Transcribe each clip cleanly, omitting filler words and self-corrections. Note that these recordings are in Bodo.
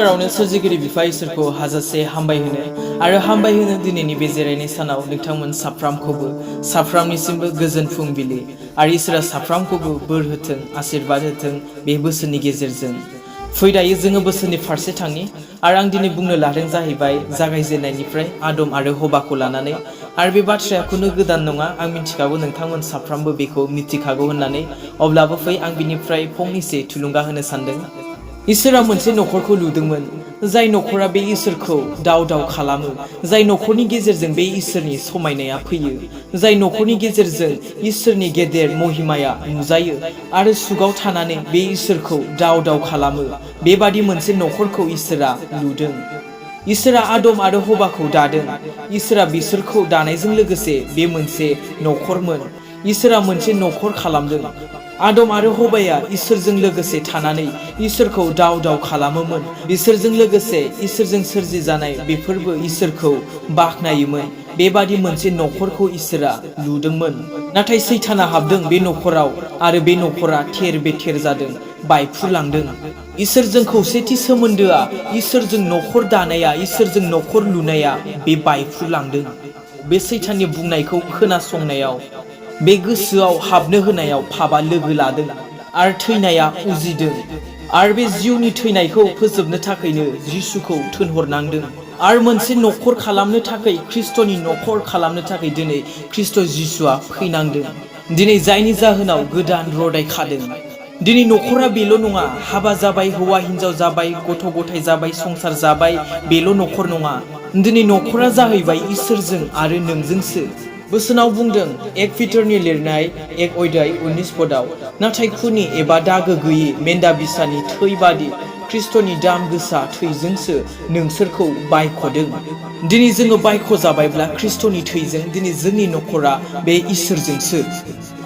रावनो सोरजिगिरि बिफा इसोरखौ हाजासे हामबाय होनो आरो हामबाय होनो दिनैनि बे जिरायनाय सानाव नोंथांमोन साफ्रामनिसिमबो गोजोन फुंबिलि आरो इसोरा साफ्रामखौबो बोर होथों आशीर्बाद होथों बे बोसोरनि गेजेरजों फै दायो जोङो बोसोरनि फारसे थांनि आरो आं दिनै बुंनो लादों जाहैबाय जागायजेननायनिफ्राय आदम आरो हबाखौ लानानै आरो बे बाथ्राया खुनु गोदान नङा आं मिथिखागौ नोंथांमोन साफ्रामबो बेखौ मिथिखागौ होननानै अब्लाबो फै आं बिनिफ्राय फंनैसो थुलुंगा होनो सानदों। इसोरा मोनसे नखरखौ लुदोंमोन जाय नखरा बे इसोरखौ दाव दाव खालामो जाय नखरनि गेजेरजों बे इसोरनि समायनाया फैयो जाय नखरनि गेजेरजों इसोरनि गेदेर महिमाया नुजायो आरो सुगाव थानानै बे इसोरखौ दाव दाव खालामो बेबादि मोनसे नखरखौ इसोरा लुदों। इसोरा आदम आरो हबाखौ दादों इसोरा बिसोरखौ दानायजों लोगोसे बे मोनसे नखरमोन इसोरा मोनसे नखर खालामदों। आदम आरो हबाया इसोरजों लोगोसे थानानै इसोरखौ दाव दाव खालामोमोन बिसोरजों लोगोसे इसोरजों सोरजि जानाय बेफोरबो इसोरखौ बाखनायोमोन बेबादि मोनसे नखरखौ इसोरा लुदोंमोन नाथाय सैताना हाबदों बे नखराव आरो बे नखरा थेर बेथेर जादों बायफ्रुलांदों। इसोरजों खौसेथि सोमोन्दोआ इसोरजों नखर दानाया इसोरजों नखर लुनाया बे बायफ्रुलांदों। बे सैताननि बुंनायखौ खोनासंनायाव बे गोसोआव हाबनो होनायाव पापआ लोगो लादों आरो थैनाया उजिदों आरो बे जिउनि थैनायखौ फोजोबनो थाखायनो जिसुखौ थोनहरनांदों आरो मोनसे नखर खालामनो थाखाय ख्रिस्टनि नखर खालामनो थाखाय दिनै ख्रिस्ट जिसुआ फैनांदों दिनै जायनि जाहोनाव गोदान रदाय खादों। दिनै नखरा बेल' नङा हाबा जाबाय हौवा हिनजाव जाबाय गथ' गथाय जाबाय संसार जाबाय बेल' नखर नङा दिनै नखरा जाहैबाय इसोरजों आरो नोंजोंसो। बोसोनाव बुंदों एक पिटरनि लिरनाय एक अध्याय 19 पदआव नाथाय खुनि एबा दागो गैयि मेन्दा बिसानि थै बादि ख्रिस्टनि दाम गोसा थैजोंसो नोंसोरखौ बायख'दों। दिनै जोङो बायख' जाबायब्ला ख्रिस्टनि थैजों दिनै जोंनि नखरा बे इसोरजोंसो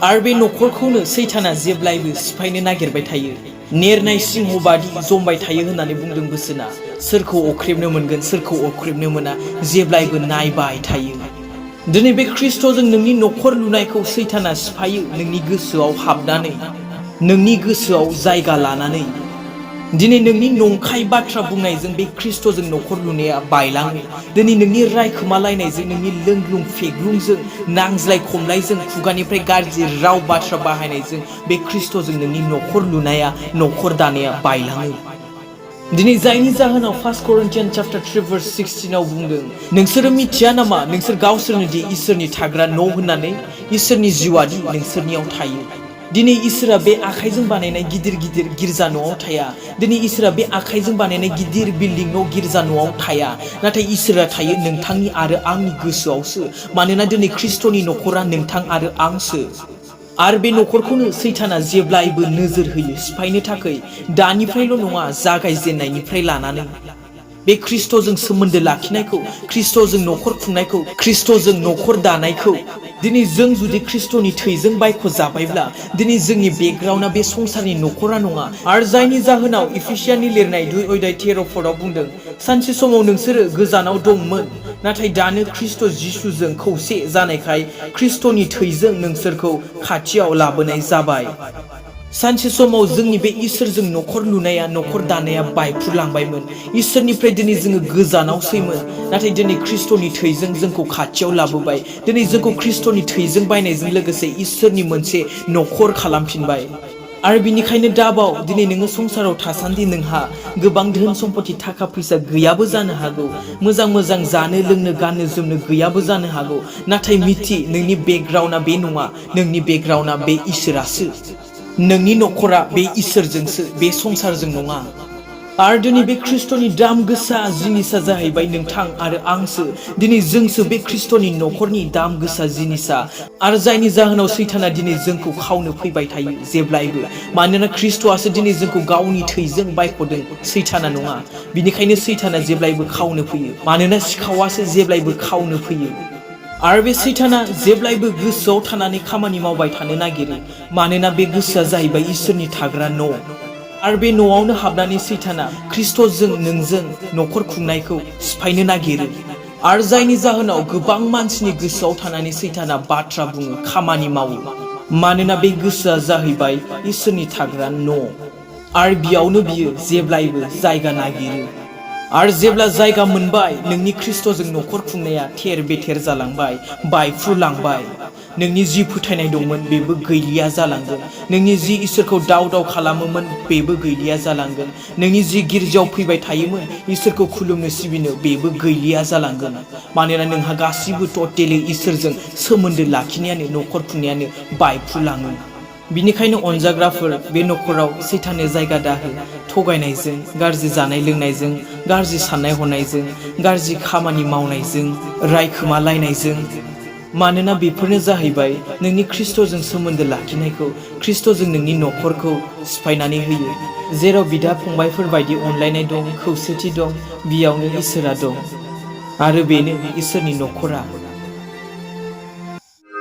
आरो बे नखरखौनो सैताना जेब्लायबो सिफायनो नागिरबाय थायो नेरनाय सिंह बादि जमबाय थायो होननानै बुंदों बोसोना। सोरखौ अख्रेबनो मोनगोन सोरखौ अख्रेबनो मोना जेब्लायबो नायबाय थायो। दिनै बे ख्रिस्टजों नोंनि नखर लुनायखौ सैताना सिफायो नोंनि गोसोआव हाबनानै नोंनि गोसोआव जायगा लानानै दिनै नोंनि नंखाय बाथ्रा बुंनायजों बे ख्रिस्टजों नखर लुनाया बायलाङो। दिनै नोंनि रायखोमालायनायजों नोंनि लोंग्लुं फेग्लुंजों नांज्लाय खमलायजों खुगानिफ्राय गाज्रि राव बाथ्रा बाहायनायजों बे ख्रिस्टजों नोंनि नखर लुनाया नखर दानाया बायलाङो। दिनै जायनि जाहोनाव 1 Corinthians chapter 3 verse 16 आव बुंदों नोंसोरो मिथिया नामा नोंसोर गावसोरनो दि इसोरनि थाग्रा न' होननानै इसोरनि जिउआदि नोंसोरनियाव थायो। दिनै इसोरा बे आखाइजों बानायनाय गिदिर गिदिर गिर्जा न'आव थाया दिनै इसोरा बे आखाइजों बानायनाय गिदिर बिल्डिं न' गिर्जा न'आव थाया नाथाय इसोरा थायो नोंथांनि आरो आंनि गोसोआवसो मानोना दिनै ख्रिस्टनि नखरा नोंथां आरो आंसो आरो बे नखरखौनो सैताना जेब्लायबो नोजोर होयो सिफायनो थाखाय दानिफ्रायल' नङा जागायजेननायनिफ्राय लानानै बे ख्रिस्टजों सोमोन्दो लाखिनायखौ ख्रिस्टजों नखर खुंनायखौ ख्रिस्टजों नखर दानायखौ दिनै जों जुदि ख्रिस्टनि थैजों बायख' जाबायब्ला दिनै जोंनि बेकग्राउन्डआ बे संसारनि नखरा नङा आरो जायनि जाहोनाव इफिसियाननि लिरनाय 2 अध्याय 13 पदआव बुंदों सानसे समाव नोंसोरो गोजानाव दंमोन नाथाय दानो ख्रिस्ट जिसुजों खौसे जानायखाय ख्रिस्टनि थैजों नोंसोरखौ खाथियाव लाबोनाय जाबाय। सानसे समाव जोंनि बे इसोरजों नखर लुनाया नखर दानाया बायफ्रुलांबायमोन इसोरनिफ्राय दिनै जोङो गोजानावसैमोन नाथाय दिनै ख्रिस्टनि थैजों जोंखौ खाथियाव लाबोबाय दिनै जोंखौ ख्रिस्टनि थैजों बायनायजों लोगोसे इसोरनि मोनसे नखर खालामफिनबाय। आरो बिनिखायनो दाबाव दिनै नोङो संसाराव थासान्दि नोंहा गोबां धोन सम्पति थाखा फैसा गैयाबो जानो हागौ मोजां मोजां जानो लोंनो गाननो जोमनो गैयाबो जानो हागौ नाथाय मिथि नोंनि बेकग्राउन्डआ बे नङा नोंनि बेकग्राउन्डआ बे इसोरासो नोंनि नखरा बे इसोरजोंसो बे संसारजों नङा। आरो दिनै बे ख्रिस्टनि दाम गोसा जिनिसा जाहैबाय नोंथां आरो आंसो दिनै जोंसो बे ख्रिस्टनि नखरनि दाम गोसा जिनिसा आरो जायनि जाहोनाव सैताना दिनै जोंखौ खावनो फैबाय थायो जेब्लायबो मानोना ख्रिस्टआसो दिनै जोंखौ गावनि थैजों बायख'दों सैताना नङा बिनिखायनो सैताना जेब्लायबो खावनो फैयो मानोना सिखावासो जेब्लायबो खावनो फैयो आरो बे सैताना जेब्लायबो गोसोआव थानानै खामानि मावबाय थानो नागिरो मानोना बे गोसोआ जाहैबाय इसोरनि थाग्रा न' आरो बे न'आवनो हाबनानै सैताना ख्रिस्टजों नोंजों नखर खुंनायखौ सिफायनो नागिरो आरो जायनि जाहोनाव गोबां मानसिनि गोसोआव थानानै सैताना बाथ्रा बुङो खामानि मावो मानोना बे गोसोआ जाहैबाय इसोरनि थाग्रा न' आरो बियावनो बियो जेब्लायबो जायगा नागिरो आरो जेब्ला जायगा मोनबाय नोंनि ख्रिस्ट'जों न'खर खुंनाया थेर बेथेर जालांबाय, बायफ्रुलांबाय, नोंनि जि फोथायनाय दंमोन बेबो गैलिया जालांगोन, नोंनि जि इसोरखौ दाव दाव खालामोमोन बेबो गैलिया जालांगोन, नोंनि जि गिर्जायाव फैबाय थायोमोन इसोरखौ खुलुमनो सिबिनो बेबो गैलिया जालांगोन। मानोना नोंहा गासिबो टटेलि इसोरजों सोमोन्दो लाखिनायानो, न'खर खुंनायानो बायफ्रुलाङो। बिनिखायनो अनजाग्राफोर, बे न'खराव सैताननो जायगा दाहो। थगायनायजों, गाज्रि जानाय लोंनायजों, गाज्रि साननाय हनायजों, गाज्रि खामानि मावनायजों, रायखोमालायनायजों। मानोना बेफोरनो जाहैबाय नोंनि ख्रिस्ट'जों सोमोन्दो लाखिनायखौ, ख्रिस्ट'जों नोंनि न'खरखौ सिफायनानै होयो। जेराव बिदा फंबायफोर बायदि अनलायनाय दं, खौसेथि दं, बेयावनो इसोरा दं। आरो बेनो इसोरनि न'खरा।